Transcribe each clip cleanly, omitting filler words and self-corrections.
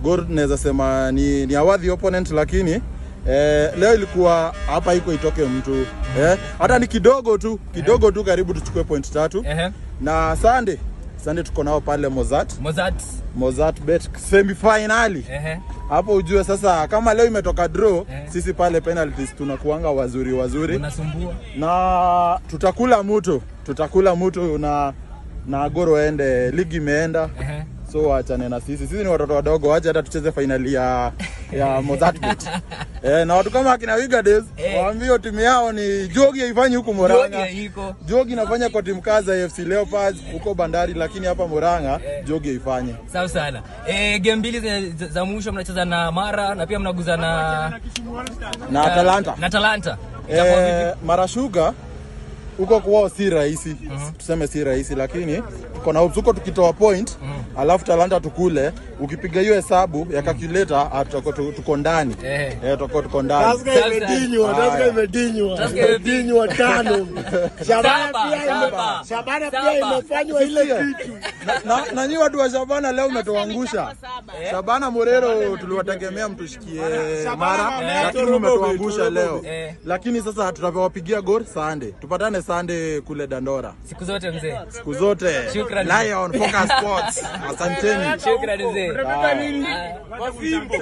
Gor naweza sema ni a worthy opponent, lakini leo ilikuwa hapa iko itoke mtu. Hata ni kidogo tu karibu tuchukue point 3. Na Sunday tuko nao pale Mozzart Bet semi finali. Hapo ujue sasa kama leo imetoka draw, sisi pale penalties tunakuanga wazuri. Unasumbua. Na tutakula mtu na Gor ende ligi imeenda. So waachane na sisi. Sisi ni watoto wadogo, waje hata tucheze finali ya Mozzart Bet. Na watu kama akina Wigades waambie timu yao ni Jogi haifanyi huko Murang'a. Jogi inafanya kwa timu kaza AFC Leopards huko Bandari, lakini hapa Murang'a Jogi haifanyi. Sawa sana. Game mbili za mwisho mnacheza na Mara na pia mnaguza na Atalanta. Na Atalanta. Mara Sugar huko kwao si rahisi. Tuseme si rahisi, lakini tuko na hopes huko tukitoa point, alafu Talanta tukule, ukipiga hiyo hesabu ya calculator tuko ndani. Tuko ndani. Tusker imedinywa 5. Shabana pia imefanywa ile kitu. Na nyinyi watu wa Shabana leo mmetuangusha. Shabana Morero tuliwategemea mtushikie Mara, lakini mmetuangusha leo. Lakini sasa tutawapigia Gor Sunday. Tupatane Sunday kule Dandora. Siku zote mzee. Siku zote. Shukrani. Lion Focus Sports. Asanteni. Shukrani mzee. Unabeba nini? Mafimbo.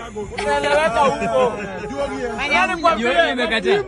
Unaeleweka huko. Jioni imekataa.